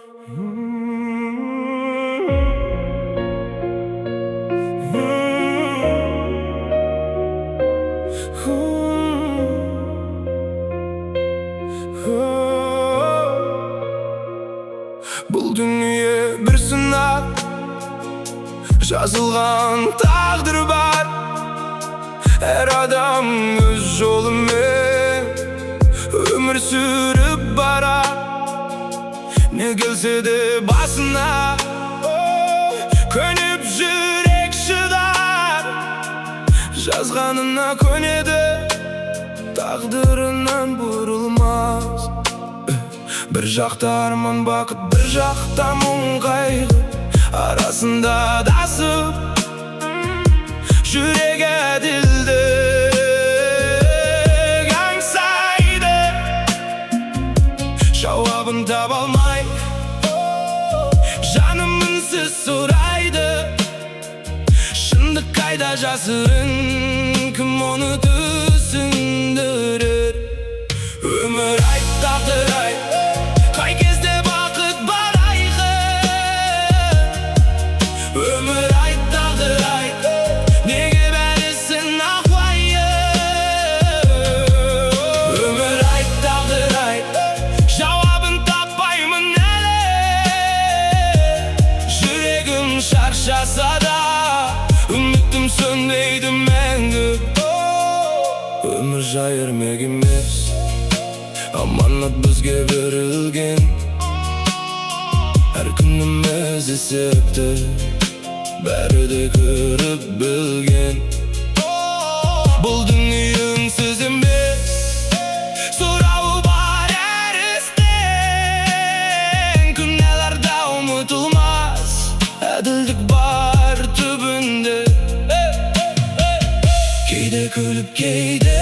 Бұл дүние бір сынақ, жазылған тағдыр бар. Әр адам өз жолымен өмір сүріп барар. Не келсе де басына, көніп жүрек шыдар. Жазғанына көнеді, тағдырынан бұрылмас. Бір жақта арман, бақыт, бір жақта мұң, қайғы. Арасында адасып, жүрек әділдік аңсайды. Жауабын таба алмай, жаным үнсіз сұрайды: шындық қайда жасырын, кім оны түсіндірер? Өмір айт, тағдыр айт, қай кезде бақыт бар айқын? Өмір айт, тағдыр айт, неге бәрі сынақ, уайым? Өмір айт, тағдыр айт, жауабын таппаймын әлі. Жүрегім шаршаса да, үмітім сөнбейді мәңгі. Өмір жай ермек емес, аманат бізге берілген. Әр күніміз есепті, бәрі де көріп білген. Бұл дүние үнсіз емес, сұрауы бар әр істен. Күнәлар да ұмытылмас, әділдік бар түбінде. Кейде күліп, кейде